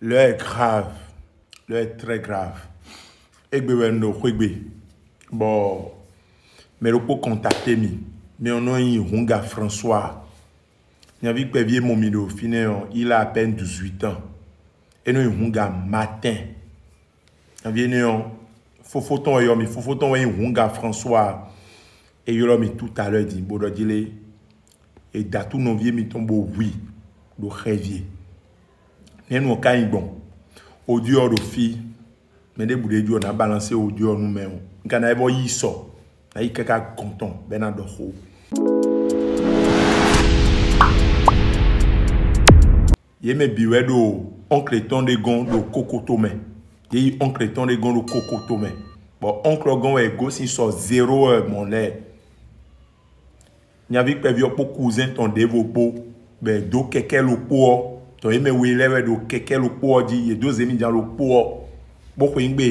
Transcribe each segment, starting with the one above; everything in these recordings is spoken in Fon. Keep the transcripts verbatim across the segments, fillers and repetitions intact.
L'heure est grave. L'heure est très grave. Égbé wɛ un ɖo xwé gbe, bɔ mɛ ɖokpó contacté mì. Mɛ ɔ́ nɔ nyí Hunga François. Nyaví kpɛví e mɔ mì ɖo fínɛ́ ɔ́, il a à peine dix-huit ans. É nɔ nyí Hunga Martin. Nyaví énɛ́ ɔ́, fofó tɔn wɛ ylɔ́ mì, fofó tɔn wɛ nyí Hunga François. É ylɔ́ mì tout à l'heure din bó ɖɔ jí lé, è da tú nɔví mitɔn bó hu i ɖo xɛvi e. Nɛ̌nu ɔ́ ka nyí gbɔn? Audio ɔ́ ɖo fí, mɛ ɖěbǔ ɖé jɔ ná balansé audio ɔ́ nú mɛ o. Un ka ná yi vɔ yí sɔ, ná yi káká gɔn tɔn bɔ é ná ɖɔ xó. Yě mɛ bǐ wɛ ɖo ɔ́nkle tɔn ɖé gɔ́n ɖo kokoto mɛ. Yě yi ɔ́nkle tɔn ɖé gɔ́n ɖo kokoto mɛ, bɔ ɔ́nkle ɔ́ gɔ́n wɛ è gosín sɔ zéro wɛ mɔ̌ lɛ́ɛ. Nyaví kpɛví ɔ́ kpó kuzɛ́n tɔn ɖěvo kpó, bɔ è dǒ kɛkɛ́ ɖokpó ɔ́, tɔ yě mɛ we lɛ́ɛ wɛ ɖo kɛkɛ́ ɖokpó ɔ́ jí, yě dó zěmijǎn ɖokpó ɔ́, bó xweyǐgbe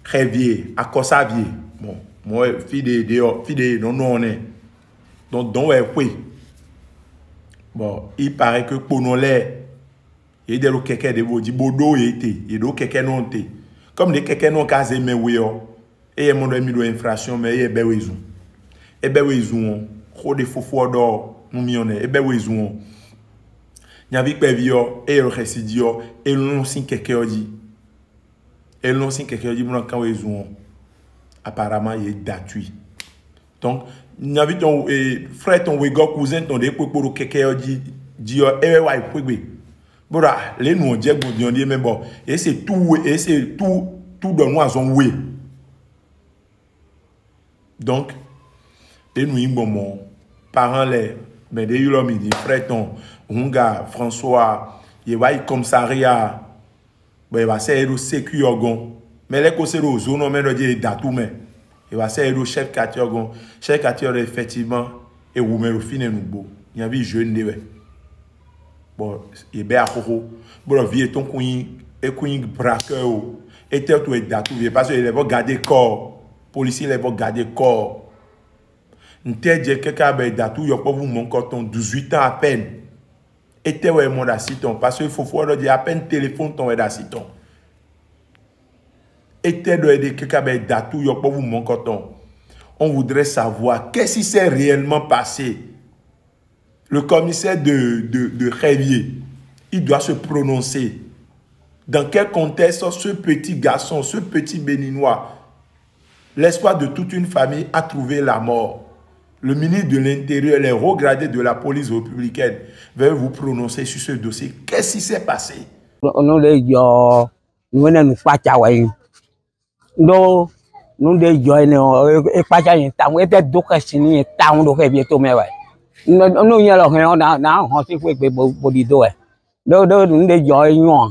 xɛvi e, akɔsávi e, mɔ̌ mɔ̌ wɛ fí ɖé e ɖe ɔ́, fí ɖé e è nɔ nɔ ɔ́ nɛ́. Dɔn dɔ̌n wɛ é xwe. Bɔ il paraît que kponɔ lɛ́ɛ, yě ɖɛ ɖo kɛkɛ́ ɖěvo jí bó ɖó yě te, yě ɖó kɛkɛ́nɔ ɔ́ te. Kɔ́mu ɖě kɛkɛ́nɔ ɔ́ ka zé mɛ we ɔ́, éyɛ́ mɔ ɖɔ émí ɖo infraction mɛ, éyɛ́ bɛ́ wezun. É bɛ́ wezun ɔ́, xó ɖé fofó ɔ́ ɖɔ nú mì ɔ́ nɛ́, é bɛ́ wezun ɔ́, nyaví kpɛví ɔ́, éyɛ́ ɖo xɛsi jí ɔ́, é lɔ́n sín kɛkɛ́ ɔ́ jí. É lɔ́n sín kɛkɛ́ ɔ́ jí bó ná kán wezun ɔ́, apparemment yě da tui. Donc nyaví tɔn e frère tɔn wegɔ́ cousin tɔn ɖě kpokpo ɖo kɛkɛ́ ɔ́ jí jí ɔ́, é wɛ wá yi xwé gbe. Bó ɖɔ lě nǔ ɔ́ jɛ gbɔn din ɔ́ ɖíe mɛ bɔ yě se tú we, yě se tú tú ɖɔ nú azɔn we. Donc ɖě nǔ nyí gbɔn mɔ̌, parent lɛ́ɛ, mɛ ɖě ylɔ́ mì din frère tɔn Hunga François, yě wá yi commissariat. Bɔ è wǎ sɛ́ yě ɖo sécu ɔ́ gɔ́n. Mɛ lɛ́ɛ ko se ɖo zǒnɔ mɛ ɖɔ jí è da tú mɛ. È wǎ sɛ́ yě ɖo chef quartier ɔ́ gɔ́n. Chef quartier ɔ́ ɖɔ effectivement è hu mɛ ɖo fínɛ́ nǔgbó. Nyaví jeune ɖé wɛ. Bɔ yě bɛ́ axóxó. Bó ɖɔ vǐ yětɔn kún nyí é kún nyí braqueur o. Étɛ́ wútu è da tú vǐ é? Parce que è lɛ̌ vɔ garde corps ɔ́. Policier lɛ́ɛ vɔ garde corps ɔ́. Ntɛ́ jɛ káká bɔ è da tú yɔkpɔ́vú mɔ̌hunkɔtɔn dix-huit ans à peine. Étɛ́ wɛ è mɔ ɖo así tɔn? Parce que fofó ɔ́ ɖɔ jí à peine téléphone tɔn wɛ ɖo así tɔn. Étɛ́ ɖɔ è ɖe káká bɔ è da tú yɔkpɔ́vú mɔ̌hunkɔtɔn? On voudrait savoir qu'est-ce qui s'est réellement passé. Le commissaire de, de, de Xɛvié, il doit se prononcer. Dans quel contexte ce petit garçon, ce petit Béninois, l'espoir de toute une famille, a trouvé la mort? Le ministre de l'Intérieur, les hauts gradés de la police républicaine veulent vous prononcer sur ce dossier. Qu'est-ce qui s'est passé? Nú ɖe yɔ nǔ énɛ́ nǔkpáca wɛ nyí. Ɖó nú ɖe yɔ énɛ́ ɔ́, é kpáca nyɛ tawun, é tɛ́ dó xɛsi nú nyɛ tawun ɖo xɛví tomɛ wɛ. Nú nyɛ lɔ hɛn ɔ́, ná hɔn sín xwé gbe bó ɖidó wɛ. Ɖó ɖó nǔ ɖe jɔ é nyɔ́ ǎ.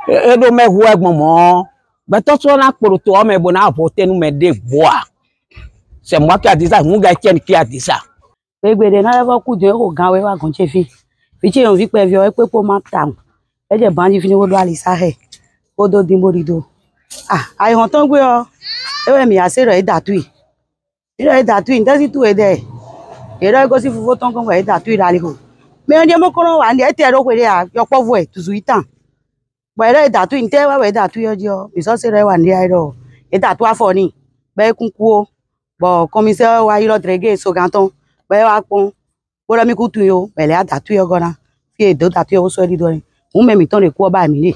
É ɖó mɛ hu wɛ gbɔn mɔ̌ ɔ́, gbɛtɔ́ sɔ́ ná kpo ɖo to ɔ́ mɛ bó ná vo tɛ́ nú mɛ ɖěvo ǎ. C'est moi qui a dit ça, Hunga Etienne qui a dit ça. Égbé ɖé ná lɛ́ vɔ́ kú din é xo gan wé wá gɔ̌n ce fí. Vǐ ce nyɔ̌ví kpɛví ɔ́, é kpé kpó má tawun. É jɛ bǎn jí fínɛ́ bó ɖó alisá xɛ, bó dó dín bó ɖidó. A ayǐhɔ́n tɔn gbe ɔ́, é wɛ mǐ wá se ɖɔ é da tui. Mǐ ɖɔ é da tui, ntɛ́ sín towe ɖɛ? Yě ɖɔ é gosín fofó tɔn gɔ́n bɔ é da tui ɖo alixo. Mɛ ɔ́ ɖíe mɔ kɔn nɔ wa nǔɖé, é tɛ ɖó xwe ɖé ǎ, yɔkpɔ́vú wɛ, duzwǐ tán. Bɔ è ɖɔ é da tui, ntɛ́ wɛ é da tui ɔ́ jí ɔ́, mǐ sɔ́ se ɖɔ é wa nǔɖé ǎ, é ɖɔ é da tui afɔ n'i, bɔ é kún kú ó. Bɔ kɔnmisɛ́ ɔ́ wá ylɔ́ dlɛgé sogán tɔn, bɔ é wá kpɔ́n, bó ɖɔ mì kú tunwun ó, bɔ è lɛ́ wá da tui ɔ́ gɔ́ ná, fí e è dǒ da tui ɔ́ bó sɔ́ ɛ ɖidó ɔ́. Hǔn mɛ mǐtɔn ɖě kú ɔ́ ba wɛ mǐ ɖe,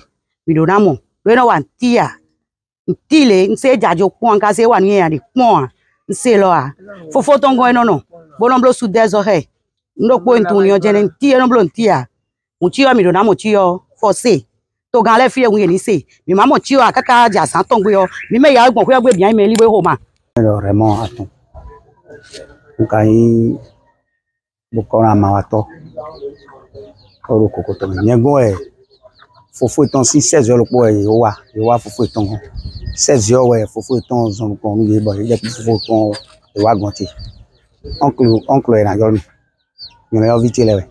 mǐ ɖó ná mɔ, ɖó é nɔ wa nǔ tíi ǎ. Nǔ tíi lě, un se é jǎ jó kpɔ́n ǎ, un ka se é wa nǔ nyanya ɖě kpɔ́n ǎ, un se lɔ ǎ. Fofó tɔn gɔ́n é nɔ nɔ, bó nɔ bló sudɛ́zɔ́ xɛ. Un ɖokpó e un tunwun ni ɔ́ jɛ́n nɛ́, nǔ tíi é nɔ bló nǔ tíi ǎ. Hǔn cyɔ mǐ ɖó ná mɔ cyɔ ɔ́, fɔ se. Togán lɛ́ɛ fí e hun yě ní se. Mǐ má mɔ cyɔ ǎ káká jɛ azǎn tɔn gbe ɔ́, mǐ mɛ ya wɛ gbɔn xwé ɔ́ gbe bǐ nyi mɛ líbó e xo ma. Ɛlɔ Rɛmɔ atɔn. Un ka nyí bokɔnɔ amawatɔ́. Kɔ ɖo koko tɔn mɛ. Nyɛ gɔ́n wɛ fofó tɔn sín sɛ́zɔ́ ɖokpó wɛ yě wá. Yě wá fofó tɔn gɔ́n. Sɛ́zɔ́ wɛ fofó tɔn zɔn nukɔn nú yě bɔ yě jɛ kpé fofó tɔn yě wá gɔ́n ce. Ɔ́nklu ɔ́nklu wɛ è nǎ ylɔ́ mì. Nyɔ̌myɔ́ví ce lɛ́ɛ wɛ.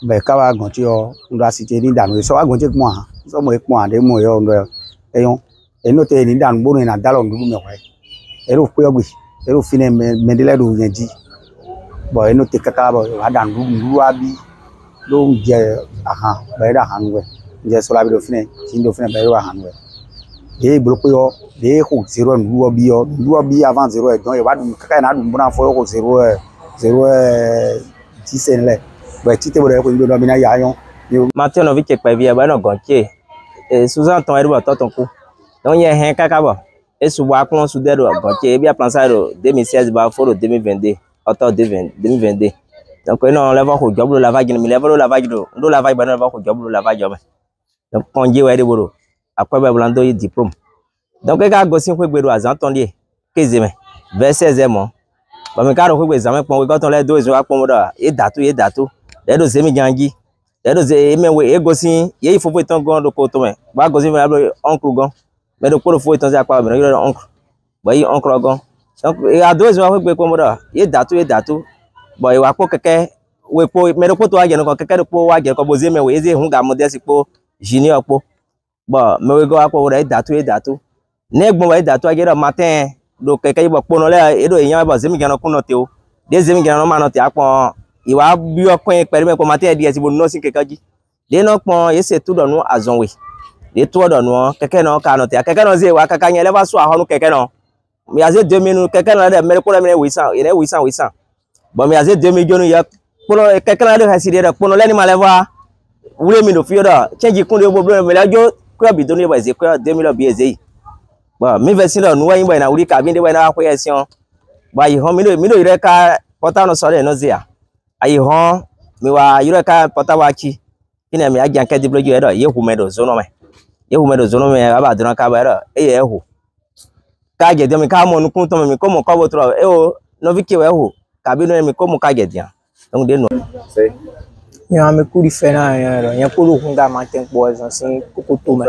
Bɔ è ká wá gɔ̌n ce ɔ́, un ɖo asi ce ní ɖa nǔ. È sɔ́ wá gɔ̌n ce kpɔ́n ǎ. Un sɔ́ mɔ é kpɔ́n ǎ, ɖě mɔ é ɔ́, un ɖɔ é nyɔ́. É nyɔ́. È nɔ te è ní ɖa nǔ bónú è nǎ dó alɔ nǔɖuɖu mɛ hwɛ̌. É ɖo xwé ɔ́ gbe, é ɖo fínɛ́, mɛ ɖé lɛ́ɛ ɖo nyɛ jí. Bɔ é nɔ te káká bɔ è wǎ ɖa nǔɖuɖu, nǔɖuɖu wá bí ɖó un jɛ ahan, bɔ é ɖo ahan nu wɛ. Un jɛ sɔ́ labi ɖo fínɛ́, sin ɖo fínɛ́ bɔ é ɖo ahan nú wɛ. Ɖěe bló kpé ɔ́, ɖěe xo zero wɛ nǔɖuɖu ɔ́ bí ɔ́, nǔɖuɖu ɔ́ bí avant zero wɛ dɔn, è wá ɖu káká è nǎ ɖu nǔ bó ná fɔ é xo zero wɛ, zero wɛ dix lɛ, bɔ è cí te bó ɖɔ é xo nǔɖuɖu ɔ́ bí ná ya nyɔ́. Matíɔ nɔví ce kpɛví ɛ bɔ é nɔ gɔ̌n ce, Suzan tɔn wɛ ɖó bɔ tɔ́ tɔn kú. Donc nyɛ hɛn káká bɔ é su bɔ akplɔ́n su dɛ ɖo gɔ̌n ce, é byɔ́ plan sa ɖo deux mille seize ba fó ɖo deux mille vingt-deux, ɔtɔ deux mille vingt-deux. Donc é nɔ lɛ́ vɔ xo jɔ̌ bló lavájí nú mi lɛ́ vɔ ɖó lavájí ɖo un ɖó lavájí bɔ é nɔ lɛ́ vɔ xo jɔ̌ bló lavájí ɔ́ mɛ. Donc kɔnjé wɛ é ɖe bó ɖo akwɛ́ bɔ é bló ná dó yí diplôme. Donc é ka gosín xwé gbe ɖo azǎn tɔn ɖíe kéze mɛ, vɛ̌ sɛ́zɛ mɔ̌. Bɔ mǐ ka ɖo xwé gbe zǎn mɛ kpɔ́n wegɔ́ tɔn lɛ́ɛ dó wezun wá kpɔ́n bó ɖɔ yě dǎtú yě dǎtú, lɛ̌ ɖo zěmigán jí, lɛ̌ ɖo zé mɛ we yě gosín yě yi fofó yětɔn gɔ́n ɖo ko tɔn mɛ, bɔ a gosín fɛ́n bó ɔ́nklu gɔ́n. Mɛ ɖokpó ɖo fó yětɔn sín akpá mɛ nɔ ylɔ́ ɖɔ ɔ́nklu, bɔ é yi ɔ́nklu ɔ́ gɔ́n. Donc è wá dó wezun wá xwé gbe kpɔ́n bó ɖɔ yě dǎtú yě dǎtú, bɔ è wá kpó kɛkɛ́ we kpó mɛ ɖokpó to wá jɛ nukɔn, kɛkɛ́ ɖokpó wá jɛ nukɔn bó zé mɛ we, é zé hǔn ga mɔdɛ́si kpó Junior kpó. Bɔ mɛ wegɔ́ wá kpɔ́n bó ɖɔ é dǎtú é dǎtú. Nɛ̌ gbɔn bɔ é dǎtú ɔ́ jɛ ɖɔ matɛ́n ɖo kɛkɛ́ jí bɔ kponɔ lɛ́ɛ é ɖo yě nya wɛ bɔ zěmigannɔ kún nɔ te ó. Ɖěe zěmigannɔ ma nɔ te ǎ kpɔn ɔ́, yě wá byɔ́ kɔn nyi kpɛɖé mɛ kpɔ́n matɛ́n ɖi asi bó nɔ sín kɛkɛ́ jí. Ɖě nɔ kpɔn yě se tú ɖɔ nú azɔn we. Ɖě tú ɔ́ ɖɔ nǔ ɔ́, kɛkɛ́nɔ ɔ́ ka nɔ te ǎ. Kɛkɛ́nɔ zé wá káká nyɛ lɛ́ vá sú axɔ́ nú kɛkɛ́nɔ ɔ́. Mǐ wá zé demi nú kɛkɛ́nɔ lɛ́ɛ ɖɔ mɛ ɖokpó lɛ́ɛ mɛ nɛ́ wǐsán, yě nɛ́ wǐsán wǐsán. Bɔ mǐ wá zé demi jó nú yɛ kplɔ́n kɛkɛ́nɔ lɛ́ɛ ɖo xɛsi ɖe ɖɔ kplɔ́n lɛ́ɛ ní ma lɛ́ vɔ wá wlí mì ɖo fí ɔ́ ɖɔ cɛ́nji kún ɖé bó bló mɛ lɛ́ɛ jó kwɛ́ bǐ dó nú yɛ bɔ è zě kwɛ́ ɔ́ demi lɔ bǐ è zě yi. Bɔ mǐ vɛ́ sín ɖɔ nǔ wɛ nyí bɔ è nǎ wlí kabí ɖé bɔ è nǎ wá xwé yɛ syɔ́n. Bɔ ayǐhɔ́n mǐ ɖo mǐ ɖo ylɔ́ ɛ ká pɔ́tá nɔ sɔ́ ɖɔ è nɔ zé ǎ. Ayǐhɔ́n mǐ wá ylɔ́ ɛ ká pɔ́tá wá cí. Fínɛ́ mǐ wá jɛ akɛ́ dí bló jí wɛ ɖɔ yě hu mɛ ɖo zǒnɔ mɛ. Yě hu mɛ ɖo zǒnɔ mɛ wá ba dó ná ká bɔ é ɖɔ éyɛ́ hu. Ká jɛ din ɔ́, mǐ ka mɔ nukúnnú tɔn mɛ, mǐ ko mɔ kɔ́ bó tlɔ ée o, nɔví ce wɛ hu, kabí nɔ mǐ ko mɔ ká jɛ din ǎ. Donc ɖě nɔ. Nyɛ ame kú ɖi fɛ ná nyɛ ɖɔ nyɛ kpódó hun ɖo amatɛn kpó wɛ zɔn sín kókó tomɛ.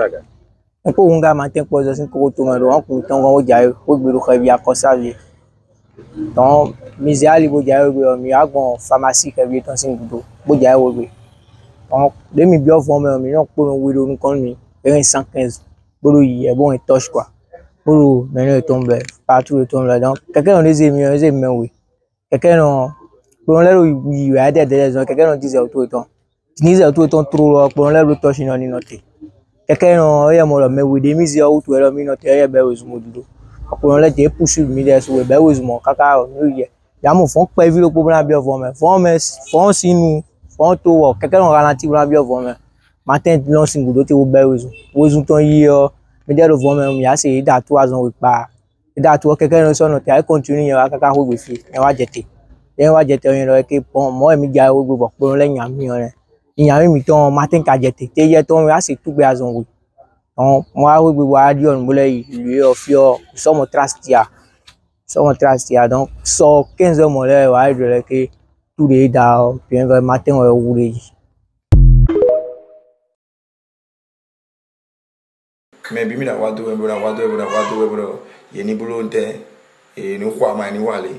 Nyɛ kpó hun ɖo amatɛn kpó wɛ zɔn sín kókó tomɛ ɖo ɔ́n kun tɔn gɔ́n wó jǎ wé wó gbe ɖo xɛví akɔsávi. Tɔn mi zɛ ali bó jǎ wé gbe ɔ́, mi wá gbɔn famasí xɛví tɔn sín gǔdo bó jǎ wé wó gbe. Tɔn ɖě mi byɔ́ vɔn mɛ ɔ́, mi nɔ kpó nɔ we ɖo nukɔn nú mi, é hɛn cent quinze bó ɖo yi ɛ bó hɛn tɔ́ch kɔa, bó ɖo mɛ̌nɔ yětɔn bɛ́, partout yětɔn bɛ́. Donc kɛkɛ́nɔ ɖé zé mi ɔ́, é zé mi mɛ we. Kɛkɛ́nɔ kplɔn lɛ́ɛ ɖo yi wɛ adɛdɛ zɔn kɛkɛ́nɔ dizɛ wútu yětɔn. Dizɛ wútu yětɔn tlóló ɔ́, kplɔn lɛ́ɛ ɖo tɔ́shinɔ ní nɔ te. Kɛkɛ́nɔ éyɛ́ mɔ ɖɔ mɛ we ɖě mì zé ɔ́ wútu wɛ ɖɔ mì nɔ te éyɛ́ bɛ́ wezun bó dúdú. Kplɔn lɛ́ɛ jɛ é púsú mì ɖɛ su wɛ bɛ́ wezun mɔ̌ káká ɔ́, mì ɖo yɛ. Yǎ mɔ fɔ̌n kpɛví ɖokpó bó ná byɔ́ vɔ̌ mɛ. Fɔ̌n mɛ fɔ̌n sín nu, fɔ̌n tó wɔ kɛkɛ́nɔ galanti bó ná byɔ́ vɔ̌ mɛ. Matɛ́n lɔn sin gǔdo te bó bɛ́ wezun. Wezun tɔn yi ɔ́, mì ɖɛ ɖo vɔ̌ mɛ, mì yǎ se yě ɖo atú azɔn we kpa. Ɖo atu ɔ́ kɛkɛ́ nɔ sɔ́ nɔ te ayé kɔntinu nyɛ wá káká xwé gbe fí nyɛ wá jɛ te. Nyɛ wá jɛ te ɔ́ nyɛ ɖɔ é ké pɔn mɔ̌ wɛ mí ja wé gbé bɔ kplɔn lɛ́ɛ nya mì ɔ́ nɛ́. Nya mì mǐtɔn ɔ́, Matín ka jɛ te. Te yɛ tɔn wá se túgbe azɔn we. Ɔn mo wá xwé gbe bɔ wá ɖiɔ nǔ bó lɛ́ɛ yi lě ɔ́ fí ɔ́ sɔ́ mɔ trásti a. Sɔ́ mɔ trásti a dɔn sɔ quinze heures mɔ lɛ́ɛ wá yi ɖɔ lɛ́ɛ ké tú ɖě da ɔ́ bien vɛ Matín wɛ wu ɖě yi. Mɛ bǐ mì ɖo ahwa dó wɛ bó ɖo ahwa dó wɛ bó ɖo ahwa dó wɛ bó ɖɔ yě ní bló ntɛ́, yě ní xɔ ama, yě ní wa lě.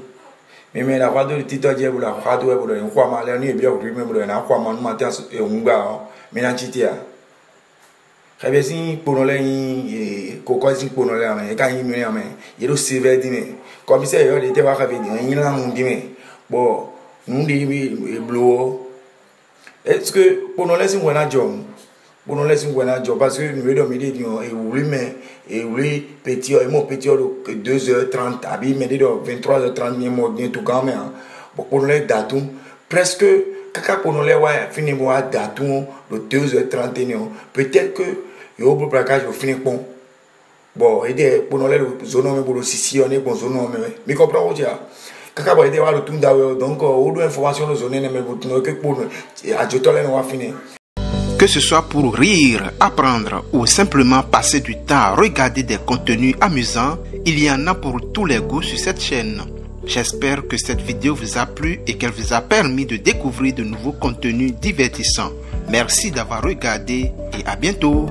Mi mɛ ɖo ahwa dó ɖo títɔ́ jɛ bó ɖo ahwa dó wɛ bó ɖɔ yě ní xɔ ama lɛ́ɛ, nú yě byɔ́ hǔɖúɖú mɛ bó ɖɔ yě ná xɔ ama nú Matías hǔngbá ɔ́, mi ná cí te ǎ. Xɛvɛ sín kponɔ lɛ́ɛ nyí kokɔ sín kponɔ lɛ́ɛ amɛ, yě ka nyí nú amɛ, yě ɖo sevɛ́ dín mɛ. Kɔmísɛ́ yɔ̌yɔ́ ɖě tɛ́ wá xɛvɛ dín mɛ, nyí lan nu dín mɛ, bɔ nǔ ɖě bló ɔ́, Est-ce que kponɔ lɛ́ɛ sín hwɛ ná jɔ? Kponɔ lɛ́ɛ sín hwɛ ná jɔ parce que nǔ e ɖɔ mǐ ɖe din ɔ́, è wlí mɛ, è wlí peti ɔ́, è mɔ peti ɔ́ ɖo deux heures trente àbí mɛ ɖé ɖɔ vingt-trois heures trente ní mɔ din togán mɛ ǎ. Bɔ kponɔ lɛ́ɛ da tún presque káká kponɔ lɛ́ɛ wá fínɛ́ bó wá da tún ɔ́ ɖo deux heures trente énɛ́ ɔ́, peut-être que yǒ bló placage ɖo fínɛ́ kpɔ́n. Bon, ede kponɔ lɛ ɖo zone ɔ́ mɛ bó ɖo sisi ɔ́ nɛ gbɔn zone ɔ́ mɛ wɛ. Mi kɔnplɔn xó ce a? Kaka bɔ ede wa ɖo tún da wɛ ɔ́, donc wo ɖo information ɖo zone énɛ́ mɛ bó tún ɔ́ ké kponɔ adzotɔ lɛ nɔ wa fínɛ́. Que ce soit pour rire, apprendre ou simplement passer du temps à regarder des contenus amusants, il y en a pour tous les goûts sur cette chaîne. J'espère que cette vidéo vous a plu et qu'elle vous a permis de découvrir de nouveaux contenus divertissants. Merci d'avoir regardé et à bientôt.